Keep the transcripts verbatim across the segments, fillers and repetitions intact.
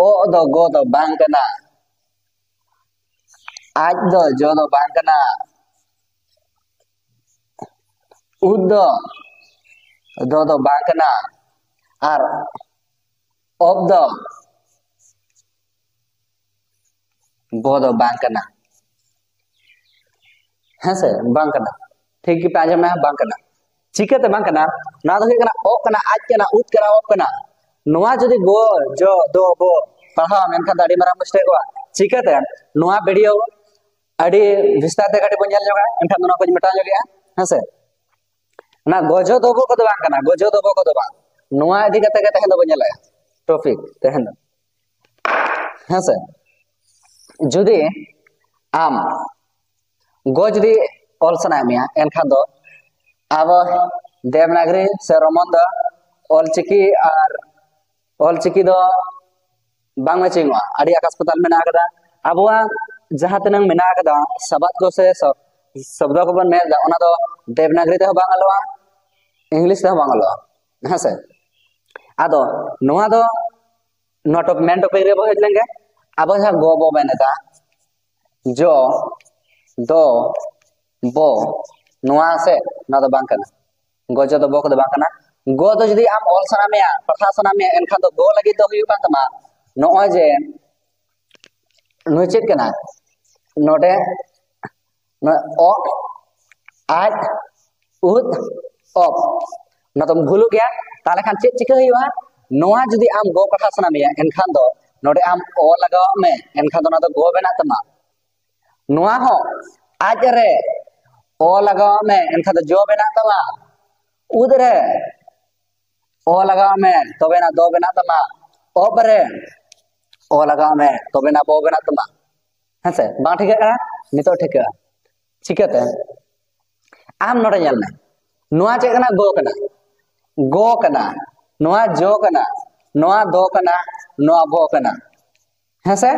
ᱚᱜ ᱫᱚ ᱜᱚ ᱫᱚ ᱵᱟᱝ ᱠᱟᱱᱟ, ᱟᱡ ᱫᱚ ᱡᱚ ᱫᱚ ᱵᱟᱝ ᱠᱟᱱᱟ, ᱩᱫ ᱫᱚ ᱫᱚ ᱫᱚ ᱵᱟᱝ ᱠᱟᱱᱟ, ᱟᱨ ᱚᱵ ᱫᱚ ᱵᱚ ᱫᱚ ᱵᱟᱝ ᱠᱟᱱᱟ᱾ ᱦᱮᱸ ᱥᱮ? ᱵᱟᱝ ᱠᱟᱱᱟ᱾ ᱴᱷᱤᱠ ᱜᱮᱯᱮ ᱟᱸᱡᱚᱢ ᱢᱮ, ᱵᱟᱝ ᱠᱟᱱᱟ᱾ ᱪᱤᱠᱟᱹᱛᱮ ᱵᱟᱝ ᱠᱟᱱᱟ? ᱱᱚᱣᱟ ᱫᱚ ᱦᱩᱭᱩᱜ ᱠᱟᱱᱟ ᱚᱜ ᱠᱟᱱᱟ, ᱟᱡ ᱠᱟᱱᱟ, ᱩᱫ ᱠᱟᱱᱟ, ᱚᱵ ᱠᱟᱱᱟ᱾ ᱱᱚᱣᱟ ᱡᱩᱫᱤ ᱜᱚ, ᱡᱚ, ᱫᱚ, ᱵᱚ ᱯᱟᱲᱦᱟᱣ ᱢᱮᱱᱠᱷᱟᱱ ᱫᱚ ᱟᱹᱰᱤ ᱢᱟᱨᱟᱝ ᱢᱤᱥᱴᱮᱠᱚᱜᱼᱟ᱾ ᱪᱤᱠᱟᱹᱛᱮ? ᱱᱚᱣᱟ ᱵᱷᱤᱰᱤᱭᱳ ᱟᱹᱰᱤ ᱵᱤᱥᱛᱟᱨ ᱛᱮ ᱠᱟᱹᱴᱤᱡ ᱵᱚᱱ ᱧᱮᱞ ᱧᱚᱜᱟ, ᱮᱱᱠᱷᱟᱱ ᱫᱚ ᱱᱚᱣᱟ ᱠᱚᱧ ᱢᱮᱴᱟᱣ ᱧᱚᱜᱮᱜᱼᱟ᱾ ᱦᱮᱸ ᱥᱮ? ᱚᱱᱟ ᱜᱚᱡᱚ ᱫᱚᱵᱚ ᱠᱚᱫᱚ ᱵᱟᱝ ᱠᱟᱱᱟ, ᱜᱚᱡᱚ ᱫᱚᱵᱚ ᱠᱚᱫᱚ ᱵᱟᱝ᱾ ᱱᱚᱣᱟ ᱤᱫᱤ ᱠᱟᱛᱮ ᱜᱮ ᱛᱮᱦᱮᱧ ᱫᱚᱵᱚ ᱧᱮᱞᱮᱜᱼᱟ ᱴᱚᱯᱤᱠ ᱛᱮᱦᱮᱧ ᱫᱚ᱾ ᱦᱮᱸ ᱥᱮ? ᱡᱩᱫᱤ ᱟᱢ ᱜᱚ ᱡᱩᱫᱤ ᱚᱞ ᱥᱟᱱᱟᱭᱮᱫ ᱢᱮᱭᱟ, ᱮᱱᱠᱷᱟᱱ ᱫᱚ ᱟᱵᱚ ᱫᱮᱵᱽᱱᱟᱜᱽᱨᱤ ᱥᱮ ᱨᱳᱢᱟᱱ ᱫᱚ ᱚᱞᱪᱤᱠᱤ ᱟᱨ ᱚᱞᱪᱤᱠᱤ ᱫᱚ ᱵᱟᱝ ᱢᱮᱪᱤᱝᱚᱜᱼᱟ᱾ ᱟᱹᱰᱤ ᱟᱠᱟᱥ ᱯᱟᱛᱟᱞ ᱢᱮᱱᱟᱜ ᱟᱠᱟᱫᱟ᱾ ᱟᱵᱚᱣᱟᱜ ᱡᱟᱦᱟᱸ ᱛᱤᱱᱟᱹᱝ ᱢᱮᱱᱟᱜ ᱟᱠᱟᱫᱟ ᱥᱟᱵᱟᱫ ᱠᱚ ᱥᱮ ᱥᱚ-, ᱥᱚᱵᱫᱚ ᱠᱚᱵᱚᱱ ᱢᱮᱱ ᱮᱫᱟ, ᱚᱱᱟ ᱫᱚ ᱫᱮᱵᱽᱱᱟᱜᱽᱨᱤ ᱛᱮᱦᱚᱸ ᱵᱟᱝ ᱚᱞᱚᱜᱼᱟ, ᱤᱝᱞᱤᱥ ᱛᱮᱦᱚᱸ ᱵᱟᱝ ᱚᱞᱚᱜᱼᱟ᱾ ᱦᱮᱸ ᱥᱮ? ᱟᱫᱚ ᱱᱚᱣᱟ ᱫᱚ, ᱱᱚᱣᱟ ᱴᱚᱯ-, ᱢᱮᱱ ᱴᱚᱯᱤᱠ ᱨᱮ ᱵᱚ ᱦᱮᱡ ᱞᱮᱱᱜᱮ, ᱟᱵᱚ ᱡᱟᱦᱟᱸ ᱜᱚ ᱵᱚ ᱢᱮᱱ ᱮᱫᱟ, ᱡᱚ, ᱫᱚ, ᱵᱚ, ᱱᱚᱣᱟ ᱥᱮ, ᱱᱚᱣᱟ ᱫᱚ ᱵᱟᱝ ᱠᱟᱱᱟ᱾ ᱜᱚᱡᱚ ᱫᱚ ᱵᱚ ᱠᱚᱫᱚ ᱵᱟᱝ ᱠᱟᱱᱟ᱾ ᱜᱚ ᱫᱚ ᱡᱩᱫᱤ ᱟᱢ ᱚᱞ ᱥᱟᱱᱟ ᱢᱮᱭᱟ, ᱯᱟᱲᱦᱟᱣ ᱥᱟᱱᱟ ᱢᱮᱭᱟ, ᱮᱱᱠᱷᱟᱱ ᱫᱚ ᱜᱚ ᱞᱟᱹᱜᱤᱫ ᱫᱚ ᱦᱩᱭᱩᱜ ᱠᱟᱱ ᱛᱟᱢᱟ ᱱᱚᱜᱼᱚᱭ ᱡᱮ ᱱᱩᱭ ᱪᱮᱫ ᱠᱟᱱᱟ? ᱱᱚᱰᱮ ᱱᱚᱣᱟ ᱚᱜ, ᱟᱡ, ᱩᱫ, ᱚᱯ᱾ ᱱᱚᱣᱟ ᱫᱚᱢ ᱵᱷᱩᱞᱩᱜ ᱜᱮᱭᱟ᱾ ᱛᱟᱦᱚᱞᱮ ᱠᱷᱟᱱ ᱪᱮᱫ ᱪᱤᱠᱟᱹ ᱦᱩᱭᱩᱜᱼᱟ? ᱱᱚᱣᱟ ᱡᱩᱫᱤ ᱟᱢ ᱜᱚ ᱯᱟᱲᱦᱟᱣ ᱥᱟᱱᱟ ᱢᱮᱭᱟ, ᱮᱱᱠᱷᱟᱱ ᱫᱚ ᱱᱚᱰᱮ ᱟᱢ ᱚ ᱞᱟᱜᱟᱣᱟᱜ ᱢᱮ, ᱮᱱᱠᱷᱟᱱ ᱫᱚ ᱱᱚᱣᱟ ᱫᱚ ᱜᱚ ᱵᱮᱱᱟᱜ ᱛᱟᱢᱟ᱾ ᱱᱚᱣᱟ ᱦᱚᱸ ᱟᱡ ᱨᱮ ᱚ ᱞᱟᱜᱟᱣᱟᱜ ᱢᱮ, ᱮᱱᱠᱷᱟᱱ ᱫᱚ ᱡᱚ ᱵᱮᱱᱟᱜ ᱛᱟᱢᱟ᱾ ᱩᱫ ᱨᱮ ᱚ ᱞᱟᱜᱟᱣᱟᱜ ᱢᱮ, ᱛᱚᱵᱮᱱᱟ ᱫᱚ ᱵᱮᱱᱟᱜ ᱛᱟᱢᱟ᱾ ᱚᱯ ᱨᱮ ᱚ ᱞᱟᱜᱟᱣᱟᱜ ᱢᱮ, ᱛᱚᱵᱮᱱᱟ ᱵᱚ ᱵᱮᱱᱟᱜ ᱛᱟᱢᱟ᱾ ᱦᱮᱸᱥᱮ? ᱵᱟᱝ ᱴᱷᱤᱠᱟᱹᱜ ᱠᱟᱱᱟ? ᱱᱤᱛᱚᱜ ᱴᱷᱤᱠᱟᱹᱜᱼᱟ᱾ ᱪᱤᱠᱟᱹᱛᱮ? ᱟᱢ ᱱᱚᱰᱮ ᱧᱮᱞ ᱢᱮ, ᱱᱚᱣᱟ ᱪᱮᱫ ᱠᱟᱱᱟ? ᱜᱚ ᱠᱟᱱᱟ, ᱜᱚ ᱠᱟᱱᱟ, ᱱᱚᱣᱟ ᱡᱚ ᱠᱟᱱᱟ, ᱱᱚᱣᱟ ᱫᱚ ᱠᱟᱱᱟ, ᱱᱚᱣᱟ ᱵᱚ ᱠᱟᱱᱟ᱾ ᱦᱮᱸᱥᱮ?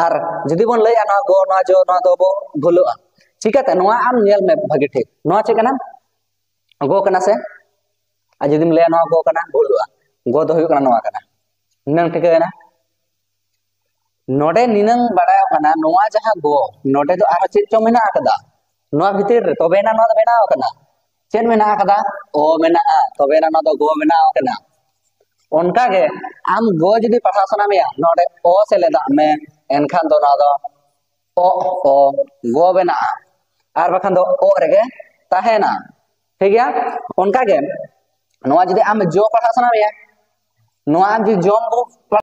ᱟᱨ ᱡᱩᱫᱤ ᱵᱚᱱ ᱞᱟᱹᱭᱟ ᱱᱚᱣᱟ ᱜᱚ, ᱱᱚᱣᱟ ᱡᱚ, ᱱᱚᱣᱟ ᱫᱚ ᱵᱚ ᱵᱷᱩᱞᱩᱜᱼᱟ᱾ ᱪᱤᱠᱟᱹᱛᱮ? ᱱᱚᱣᱟ ᱟᱢ ᱧᱮᱞ ᱢᱮ ᱵᱷᱟᱹᱜᱤ ᱴᱷᱤᱠ, ᱱᱚᱣᱟ ᱪᱮᱫ ᱠᱟᱱᱟ? ᱜᱚ ᱠᱟᱱᱟ ᱥᱮ? ᱟᱨ ᱡᱩᱫᱤᱢ ᱞᱟᱹᱭᱟ ᱱᱚᱣᱟ ᱜᱚ ᱠᱟᱱᱟ, ᱵᱷᱩᱞᱩᱜᱼᱟ᱾ ᱜᱚ ᱫᱚ ᱦᱩᱭᱩᱜ ᱠᱟᱱᱟ ᱱᱚᱣᱟ ᱠᱟᱱᱟ᱾ ᱱᱤᱱᱟᱹᱝ ᱴᱷᱤᱠᱟᱹᱭᱮᱱᱟ᱾ ᱱᱚᱰᱮ ᱱᱤᱱᱟᱹᱝ ᱵᱟᱲᱟᱭᱚᱜ ᱠᱟᱱᱟ, ᱱᱚᱣᱟ ᱡᱟᱦᱟᱸ ᱜᱚ, ᱱᱚᱰᱮ ᱫᱚ ᱟᱨᱦᱚᱸ ᱪᱮᱫ ᱪᱚᱝ ᱢᱮᱱᱟᱜ ᱟᱠᱟᱫᱟ ᱱᱚᱣᱟ ᱵᱷᱤᱛᱤᱨ ᱨᱮ, ᱛᱚᱵᱮ ᱮᱱᱟ ᱱᱚᱣᱟ ᱫᱚ ᱵᱮᱱᱟᱣ ᱟᱠᱟᱱᱟ᱾ ᱪᱮᱫ ᱢᱮᱱᱟᱜ ᱟᱠᱟᱫᱟ? ᱚ ᱢᱮᱱᱟᱜᱼᱟ, ᱛᱚᱵᱮ ᱮᱱᱟ ᱱᱚᱣᱟ ᱫᱚ ᱜᱚ ᱵᱮᱱᱟᱣ ᱟᱠᱟᱱᱟ᱾ ᱚᱱᱠᱟᱜᱮ ᱟᱢ ᱜᱚ ᱡᱩᱫᱤ ᱯᱟᱲᱦᱟᱣ ᱥᱟᱱᱟ ᱢᱮᱭᱟ, ᱱᱚᱰᱮ ᱚ ᱥᱮᱞᱮᱫᱟᱜ ᱢᱮ, ᱮᱱᱠᱷᱟᱱ ᱫᱚ ᱱᱚᱣᱟ ᱫᱚ ᱚ, ᱚ, ᱜᱚ ᱵᱮᱱᱟᱜᱼᱟ, ᱟᱨ ᱵᱟᱠᱷᱟᱱ ᱫᱚ ᱚ ᱨᱮᱜᱮ ᱛᱟᱦᱮᱱᱟ᱾ ᱴᱷᱤᱠ ᱜᱮᱭᱟ? ᱚᱱᱠᱟᱜᱮ ᱱᱚᱣᱟ ᱡᱩᱫᱤ ᱟᱢ ᱡᱚ ᱯᱟᱲᱦᱟᱣ ᱥᱟᱱᱟ ᱢᱮᱭᱟ, ᱱᱚᱣᱟ ᱟᱢ ᱡᱩᱫᱤ ᱡᱚᱢ ᱵᱚ